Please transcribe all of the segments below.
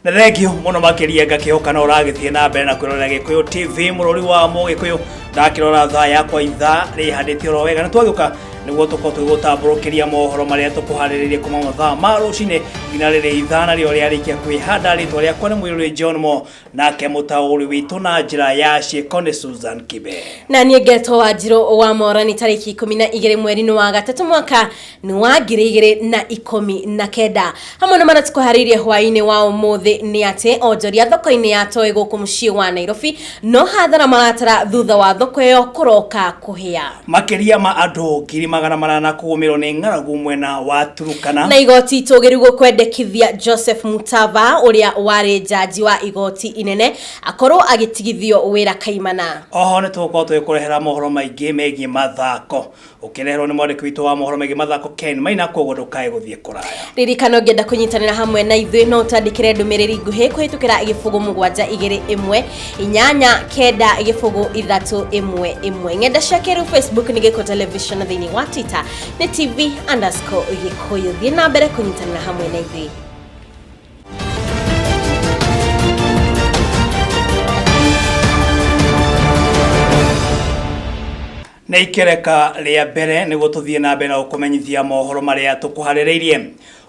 Na thengio mũno makĩria, ngakĩhoka no ũragĩthiĩ na mbere na kwĩrorera Gĩkũyũ TV, mũrũri wa Mũgĩkũyũ. Ndakĩrora thaa yakwa, ithaa rĩhandĩte oro wega, na twagĩũka nĩguo tũkorwo tũgĩgũtambũrũkĩria mohoro marĩa tũkũharĩrĩirie kuma mathaa ma rũcinĩ nginya rĩrĩ ithaa narĩo rĩarĩkia kwĩhanda. Rĩtwa rĩakwa nĩ Mũirũrĩ John Mo, nake mũtaũri witũ na njĩra ya ciĩko nĩ Susan Kibe. Na niĩ ngetwo Wanjirũ wa Morani. Tarĩki 12 mweri-inĩ wa gatatũ mwaka nĩ wa 2019, hamwe na marĩa tũkũharĩirie hwaĩ-inĩ wa ũmũthĩ nĩ atĩ onjoria thoko-inĩ ya Toi gũkũ mũciĩ wa Nairobi no hathara maratara thutha wa thoko ĩyo kũroka kũhĩa. Makĩria ma andũ 400,000 kũgũmĩrwo nĩ ng'aragu mwena wa Turukana. Na igoti itũgĩru gũkwendekithia Joseph Mutava, ũrĩa warĩ njanji wa igoti inene, akorwo agĩtigithio wĩra kaimana. Oho nĩ tũgũkorwo tũgĩkũrehera mohoro maingĩ megiĩ mathako, ũkĩreherwo nĩ mwandĩki witũ wa mohoro megiĩ mathako Ken Maina, koguo ndũkae gũthiĩ kũraya. Ririkana, ũngĩenda kũnyitanĩra hamwe na ithuĩ no ũtwandĩkĩre ndũmĩrĩri nguhĩ kũhĩtũkĩra 0721189031. Ng'enda cia kĩrĩu, Facebook nĩ Gĩkũ Television, na thĩinĩ wa Twitter nĩ TV_Gĩkũyũ. Thiĩ na mbere kũnyitanĩra hamwe na ithuĩ. Nĩ ikereka rĩa mbere nĩguo tũthiĩ na mbere na gũkũmenyithia mohoro marĩa tũkũharĩrĩirie.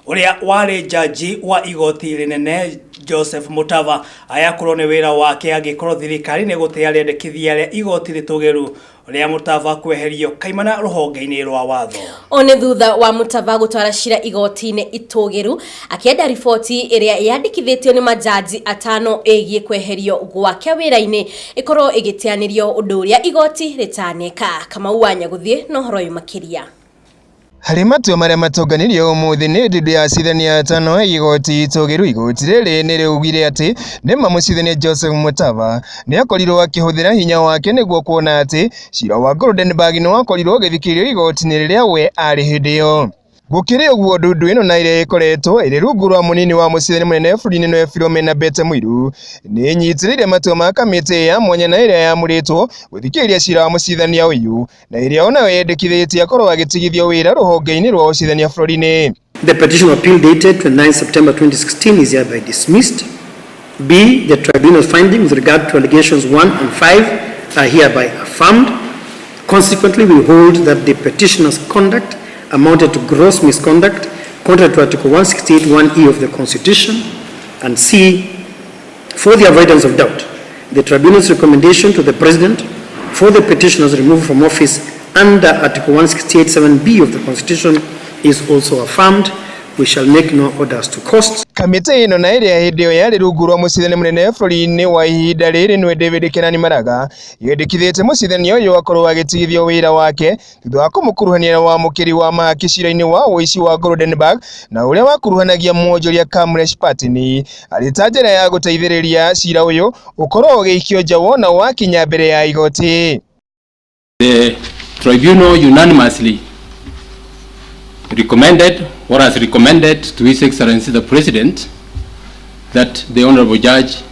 Ũrĩa warĩ njanji wa igoti rĩnene Joseph Mutava ayakorwo nĩ wĩra wake angĩkorwo thirikari nĩ gũtĩa rĩendekithia rĩa igoti rĩtũgĩru rĩa Mutava kweherio kaimana rũhonge-inĩ rwa watho. Ũũ nĩ thutha wa Mutava gũtwara cira igoti-inĩ itũgĩru akĩenda riboti ĩrĩa yandĩkithĩtio nĩ majaji atano ĩgiĩ kweherio gwake wĩra-inĩ ĩkorwo ĩgĩteanĩrio, ũndũ ũrĩa igoti rĩtaneka. Kamau wa Nyagũthiĩ na ũhoro ũyũ makĩria. Harĩ matua marĩa matonganirio ũmũthĩ nĩ ndundu ya acirithania atano a igoti itũgĩru, igoti rĩrĩ nĩ rĩugire atĩ nĩma mũcirithania Joseph Mutava nĩ akorirwo akĩhũthĩra hinya wake nĩguo kuona atĩ cira wa Goldenberg nĩ wakorirwo ũgĩthikĩrĩrio igoti-inĩ rĩrĩa we arĩ hĩndĩ ĩyo. Gũkĩrĩ ũguo, ndundu ĩno na ĩrĩa ĩkoretwo ĩrĩ rungu rwa mũnini wa mũcirithania mũnene bũrũri-inĩ nĩwe Philomena Mbete Mũiru, nĩ ĩnyitĩrĩire matua ma kamĩtĩ ya mwanya na ĩrĩa yamũrĩtwo gũthikĩrĩria cira wa mũcirithania ũyũ, na ĩrĩa onayo yendekithĩtie akorwo agĩtigithio wĩra rũhonge-inĩ rwa ũcirithania bũrũri-inĩ. The petition of appeal dated 29 September 2016 is hereby dismissed. B, the tribunal's findings with regard to allegations 1 and 5 are hereby affirmed. Consequently, we hold that the petitioner's conduct amounted to gross misconduct contrary to Article 168(1)(e) of the Constitution. And C, for the avoidance of doubt, the tribunal's recommendation to the President for the petitioner's removal from office under Article 168(7)(b) of the Constitution is also affirmed. We shall make no orders to costs. Kamĩtĩ ĩno na ĩrĩa hĩndĩ ĩyo yarĩ rungu rwa mũcirithania mũnene bũrũri-inĩ wa ihinda rĩrĩ nĩwe David Kenani Maraga, yendekithĩtie mũcirithania ũyũ akorwo agĩtigithio wĩra wake thutha wa kũmũkuruhania na wamũkĩri wa mahaki cira-inĩ wa ũici wa Goldenberg na ũrĩa wakuruhanagia mwonjoria Kamlesh Pattni, arĩ ta njĩra ya gũteithĩrĩria cira ũyũ ũkorwo ũgĩikio nja wona wakinya mbere ya igoti. The tribunal unanimously recommended or has recommended to His Excellency the President that the Honorable Judge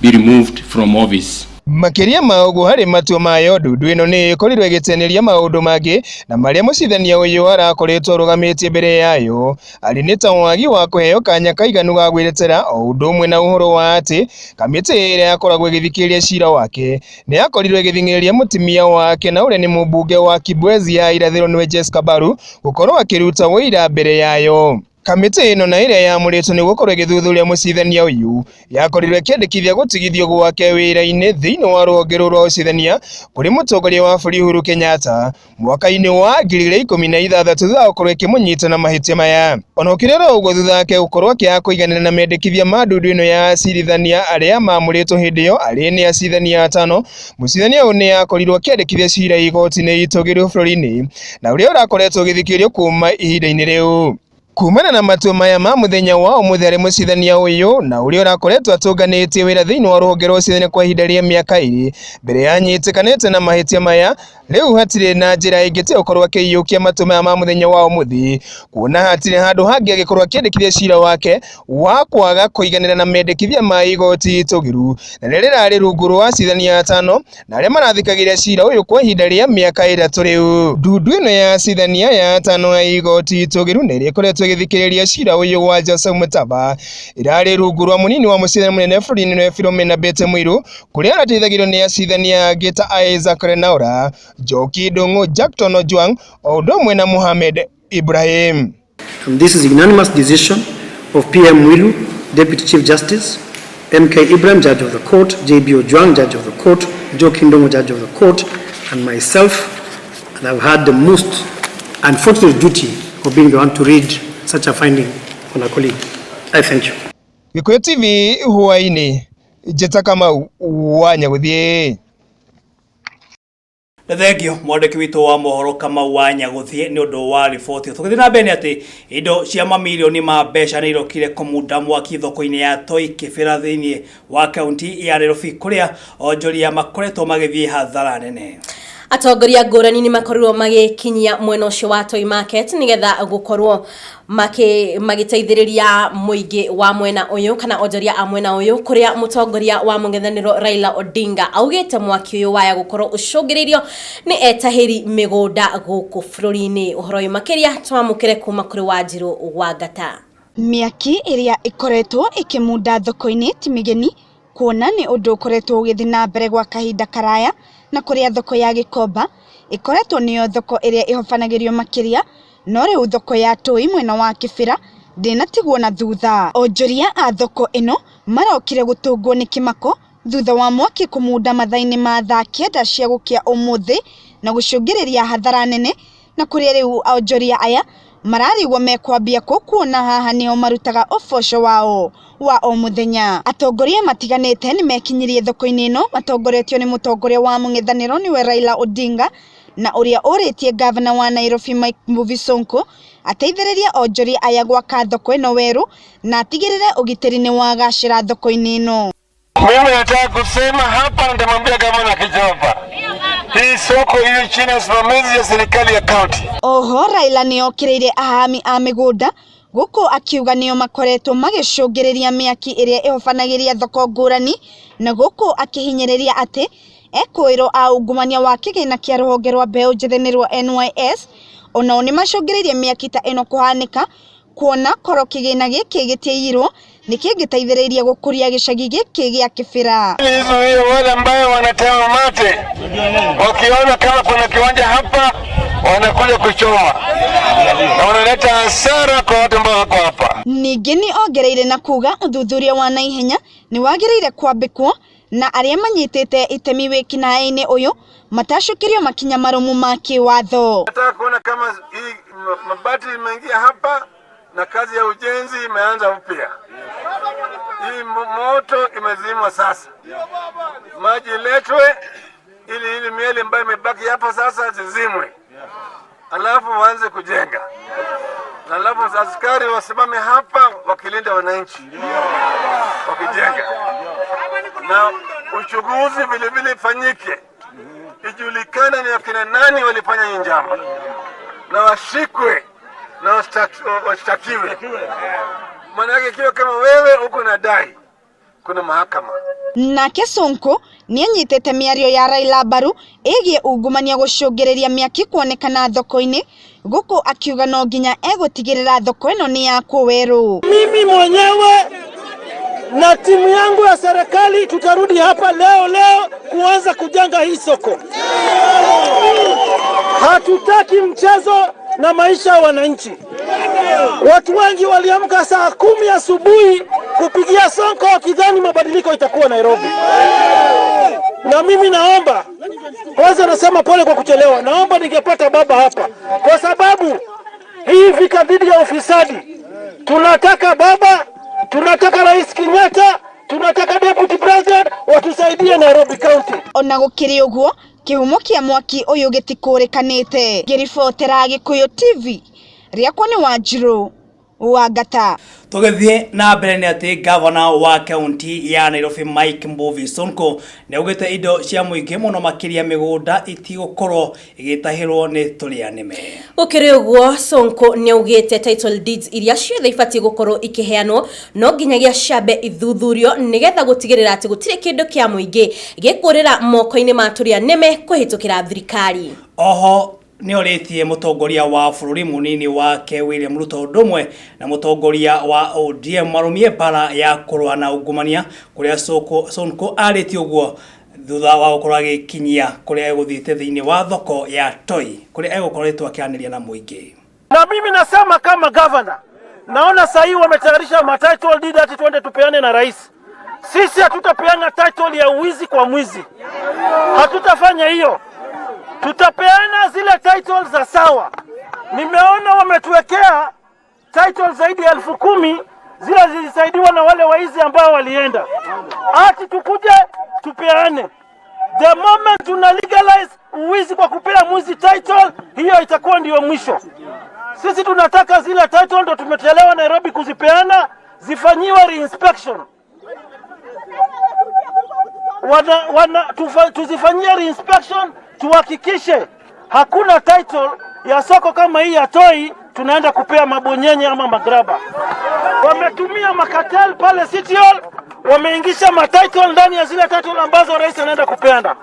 be removed from office. Makĩria ma ũguo, harĩ matua mayo, ndundu ĩno nĩ ĩkorirwo ĩgĩteneria maũndũ mangĩ na marĩa mũcirithania ũyũ arakoretwo arũgamĩtie mbere yayo, arĩ nĩ ta wagi wa kũheo kanya kaiganu ga gwĩtetera, o ũndũ ũmwe na ũhoro wa atĩ kamĩtĩ ĩrĩa yakoragwo ĩgĩthikĩrĩria cira wake nĩ yakorirwo ĩgĩthing'ĩrĩria mũtumia wake, na ũrĩa nĩ mũmbunge wa Kibwezi ya irathĩro nĩwe Jessica Baru, gũkorwo akĩruta ũira mbere yayo. Kamĩtĩ ĩno na ĩrĩa yamũrĩtwo nĩ gũkorwo ĩgĩthuthuria mũcirithania ũyũ yakorirwo ĩkĩendekithia gũtigithio gwake wĩra-inĩ thĩinĩ wa rũhonge rũrũ rwa ũcirithania kũrĩ mũtongoria wa bũrũri Uhuru Kenyatta mwaka-inĩ wa 2016, thutha wa gũkorwo ĩkĩmũnyita na mahĩtia maya. Ona ũkĩrĩ oro ũguo, thutha wake gũkorwo akĩaga kũiganĩra na mendekithia ma ndundu ĩno ya acirithania arĩa mamũrĩtwo hĩndĩ ĩyo, arĩ nĩ acirithania atano, mũcirithania ũyũ nĩ akorirwo akĩandĩkithia cira igoti-inĩ itũgĩru bũrũri-inĩ, na ũrĩa ũrakoretwo ũgĩthikĩrĩrio kuma ihinda-inĩ rĩu. Kumana na matua maya ma mũthenya wa ũmũthĩ harĩ mũcirithania ũyũ, na ũrĩa ũrakoretwo atũnganĩtie wĩra thĩinĩ wa rũhonge rwa ũcirithania kwa ihinda rĩa mĩaka 2 mbere ya anyitĩkanĩte na mahĩtia maya, Rĩu hatirĩ na njĩra ĩngĩ tiga gũkorwo akĩiyũkia matua maya ma mũthenya wa ũmũthĩ, kuona hatirĩ handũ hangĩ angĩkorwo akĩandĩkithia cira wake wa kwaga kũiganĩra na mendekithia ma igoti itũgĩru, na rĩrĩa rĩrarĩ rungu rwa acirithania atano na arĩa marathikagĩrĩria cira ũyũ kwa ihinda rĩa mĩaka 3 rĩu. Ndundu ĩno ya acirithania ya atano a igoti itũgĩru na ĩrĩa ĩkoretwo ĩgĩthikĩrĩria cira ũyũ wa Joseph Mutava ĩrarĩ rungu rwa mũnini wa mũcirithania mũnene bũrũri-inĩ nĩwe Philomena Mbete Mũirũ, kũrĩa arateithagĩrĩrio nĩ acirithania angĩ ta Isaac Lenaura, Njoki Ndung'u, Jackton Ojwang o ũndũ ũmwe na Mohamed Ibrahim. And this is a unanimous decision of PM Mwilu, Deputy Chief Justice, MK Ibrahim, Judge of the Court, JB Ojwang, Judge of the Court, Njoki Ndung'u, Judge of the Court, and myself. And I've had the most unfortunate duty of being the one to read such a finding on a colleague. I thank you. Gikuyu TV hwaini, Njĩta Kamau wa Nyagũthiĩ. Nĩ thengio mwandĩki witũ wa mohoro Kamau wa Nyagũthiĩ nĩ ũndũ wa riboti. Tũgĩthiĩ na mbere nĩ atĩ indo cia mamirioni ma mbeca nĩ irokire kũmunda mwaki thoko-inĩ ya Toi Kĩbĩra thĩinĩ wa kaunti ya Nairobi, kũrĩa onjoria makoretwo magĩthiĩ hathara nene. Atongoria ngũrani nĩ makorirwo magĩkinyia mwena ũcio wa Toi Market nĩgetha gũkorwo magĩteithĩrĩria mũingĩ wa mwena ũyũ kana onjoria a mwena ũyũ, kũrĩa mũtongoria wa mũng'ethanĩro Raila Odinga augĩte mwaki ũyũ waya gũkorwo ũcũngĩrĩirio nĩ etahĩri mĩgũnda gũkũ bũrũri-inĩ. Ũhoro ũyũ makĩria twamũkĩre kuma kũrĩ Wanjirũ wa Ngata. Mĩaki ĩrĩa ĩkoretwo ĩkĩmunda thoko-inĩ ti mĩgeni, kuona nĩ ũndũ ũkoretwo ũgĩthiĩ na mbere gwa kahinda karaya, na kũrĩa thoko ya Gĩkomba ĩkoretwo nĩyo thoko ĩrĩa ĩhobanagĩrio makĩria, no rĩu thoko ya Toi mwena wa Kĩbĩra ndĩnatigwo na thutha. Onjoria a thoko ĩno marokire gũtũngwo nĩ kĩmako thutha wa mwaki kũmunda mathaa-inĩ ma thaa 9 cia gũkĩa ũmũthĩ na gũcũngĩrĩria hathara nene, na kũrĩa rĩu onjoria aya mararigwo mekwambia kũ kuona haha nĩho marutaga ũboco wao wa o mũthenya. Atongoria matiganĩte nĩmekinyirie thoko-inĩ ĩno matongoretio nĩ mũtongoria wa mũng'ethanĩro nĩwe Raila Odinga, na ũrĩa ũrĩtie gavana wa Nairobi Mike Mbuvi Sonko ateithĩrĩrie onjoria aya gwaka thoko ĩno werũ na atigĩrĩre ũgitĩri nĩ wagacĩra thoko-inĩ ĩno. Mimi nataka kusema hapa, nitamwambia gavana Kijoba, hii soko hiyo chini ya usimamizi ya serikali ya county. Oho Raila nĩokĩrĩire ahami a mĩgũnda gũkũ akiuga nĩo makoretwo magĩcũngĩrĩria mĩaki ĩrĩa ĩhobanagĩria thoko ngũrani, na gũkũ akĩhinyĩrĩria atĩ ekũĩrwo a ungumania wa kĩgĩna kĩa rũhonge rwa mbeũ njĩthĩ nĩrwo NYS onao nĩmacũngĩrĩirie mĩaki ta ĩno kũhanĩka, kuona korwo kĩgĩna gĩkĩ gĩtiaiyirwo nĩkĩngĩteithĩrĩirie gũkũria gĩcagi gĩkĩ gĩa Kĩbĩra. Izuie wale ambao wanatema mate, wakiona kama kuna kiwanja hapa wanakuja kuchoma na wanaleta hasara kwa watu ambao wako hapa. Ningĩ nĩ ongereire na kuga ũthuthuria wa naihenya nĩ wagĩrĩire kwambĩkwo na arĩa manyitĩte itemi wĩkinaĩ-inĩ ũyũ matacũkĩrio makinya marũmu ma kĩwatho. Nataka kuona kama hii mabati imeingia hapa na kazi ya ujenzi imeanza upya. Hii moto imezimwa sasa, maji iletwe ili mieli ambayo imebaki hapa sasa zizimwe, alafu waanze kujenga, na alafu askari wasimame hapa wakilinda wananchi wakijenga, na uchunguzi vile vile ifanyike, ijulikane ni akina nani walifanya hii njama, na washikwe na washtakiwe. Maana yake ikiwa kama wewe uko na dai, kuna mahakama. Nake Sonko nĩanyitĩte mĩario ya Raila mbaru ĩgiĩ ungumania gũcũngĩrĩria mĩaki kuonekana thoko-inĩ, gũkũ akiuga no nginya egũtigĩrĩra thoko ĩno nĩ yakwo werũ. Mimi mwenyewe na timu yangu ya serikali tutarudi hapa leo leo kuanza kujenga hii soko. Hatutaki mchezo na maisha ya wananchi. Watu wengi waliamka saa 10 asubuhi kupigia Sonko wakidhani mabadiliko itakuwa Nairobi. Na mimi naomba, kwanza nasema pole kwa kuchelewa, naomba ningepata baba hapa, kwa sababu hii vita dhidi ya ufisadi, tunataka baba, tunataka Rais Kenyatta, tunataka Deputy President watusaidie Nairobi County. Ona gũkĩrĩ ũguo, kĩhumo kĩa mwaki ũyũ gĩtikũrĩkanĩte. Ngĩribotera Gĩkũyũ TV, rĩakwa nĩ Wanjirũ Wangata. Tũgĩthiĩ na mbere nĩ atĩ gavana wa kaunti ya Nairobi Mike Mbuvi Sonko nĩ augĩte indo cia mũingĩ mũno makĩria mĩgũnda itigũkorwo igĩtahĩrwo nĩ tũrĩa nĩme. Gũkĩrĩ ũguo, Sonko nĩ augĩte title deeds iria ciothe ibatiĩ gũkorwo ikĩheanwo no nginyagia ciambe ithuthurio nĩgetha gũtigĩrĩra atĩ gũtirĩ kĩndũ kĩa mũingĩ gĩkũrĩra moko-inĩ ma tũrĩa nĩme kũhĩtũkĩra thirikari. Oho nĩ orĩtie mũtongoria wa bũrũri mũnini wake William Ruto ũndũ ũmwe na mũtongoria wa ODM marũmie mbara ya kũrũa na ungumania kũrĩa Sonko arĩtie ũguo thutha wa gũkorwo agĩkinyia kũrĩa egũthiĩte thĩinĩ wa thoko ya Toi kũrĩa egũkoretwo akĩaranĩria na mũingĩ. Na mimi nasema kama governor, naona saa hii wametayarisha ma title deed ati twende tupeane na rais. Sisi hatutapeana title ya uwizi kwa mwizi, hatutafanya hiyo. Tutapeana zile title za sawa. Nimeona wametuwekea title zaidi ya 10,000 zile zilisaidiwa na wale waizi ambao walienda, ati tukuje tupeane. The moment tuna legalize uwizi kwa kupea mwizi title, hiyo itakuwa ndiyo mwisho. Sisi tunataka zile title ndo tumechelewa Nairobi kuzipeana, zifanyiwe reinspection. Tuzifanyie reinspection, tuhakikishe hakuna title ya soko kama hii ya Toi tunaenda kupea mabonyenye ama magraba. Wametumia makatel pale City Hall, wameingisha matitle ndani ya zile title ambazo rais anaenda kupeana.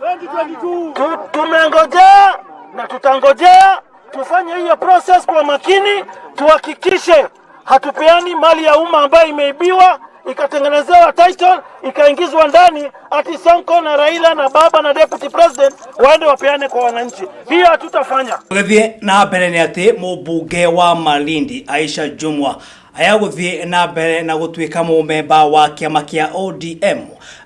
Tumengojea na tutangojea tufanye hiyo process kwa makini, tuhakikishe hatupeani mali ya umma ambayo imeibiwa ikatengenezewa title ikaingizwa ndani, ati Sonko na Raila na baba na deputy president waende wapeane kwa wananchi. Hiyo hatutafanya. Tũgĩthiĩ na mbere nĩ atĩ mũmbunge wa Malindi Aisha Jumwa aya gũthiĩ na mbere na gũtuĩka mũmemba wa kĩama kĩa ODM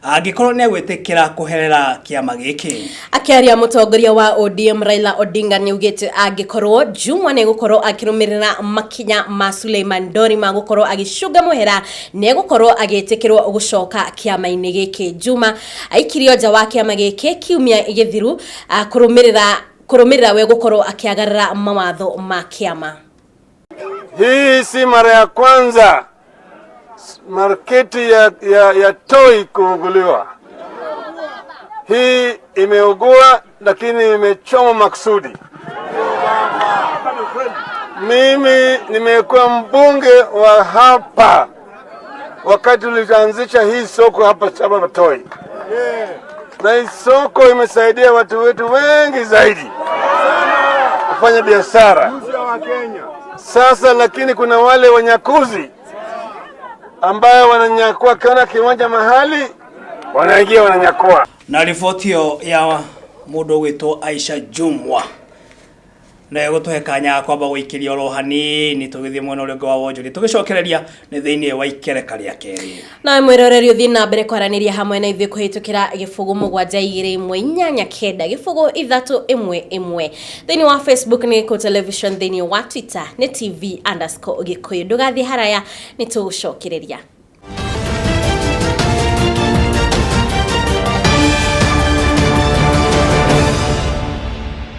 angĩkorwo nĩ egwĩtĩkĩra kũherera kĩama gĩkĩ. Akĩaria mũtongoria wa ODM Raila Odinga nĩ augĩte angĩkorwo Jumwa nĩ egũkorwo akĩrũmĩrĩra makinya ma Suleiman Dori ma gũkorwo agĩcunga mũhera nĩ egũkorwo agĩtĩkĩrwo gũcoka kĩama-inĩ gĩkĩ. Juma aikirio nja wa kĩama gĩkĩ kiumia gĩthiru kũrũmĩrĩra we gũkorwo akĩagarara mawatho ma kĩama. Hii si mara ya kwanza marketi ya Toi kuuguliwa. Hii imeugua lakini imechoma makusudi. Mimi nimekuwa mbunge wa hapa wakati tulianzisha hii soko hapa hapa Toi. Na hii soko imesaidia watu wetu wengi zaidi kufanya biashara. Sasa lakini kuna wale wanyakuzi ambayo wananyakua kana kiwanja mahali wanaingia wananyakua. Na riboti ĩyo ya mũndũ ũgwĩtwo Aisha Jumwa na ĩgũtũhe kanya kwamba gũikĩria oro hanini tũgĩthiĩ mwena ũrĩa ũngĩ wa wonjoria tũgĩcokereria nĩ thĩinĩ wa ikereka rĩa kerĩ. Nawe mwĩroreri ũthiĩ na mbere kwaranĩria hamwe na ithuĩ kũhĩtũkĩra 0 7 2 1 8 9 0 3 1 1 thĩinĩ wa Facebook nĩ Gĩkũyũ Television, thĩinĩ wa Twitter nĩ TV_Gĩkũyũ. Ndũgathiĩ haraya, nĩ tũgũcokereria.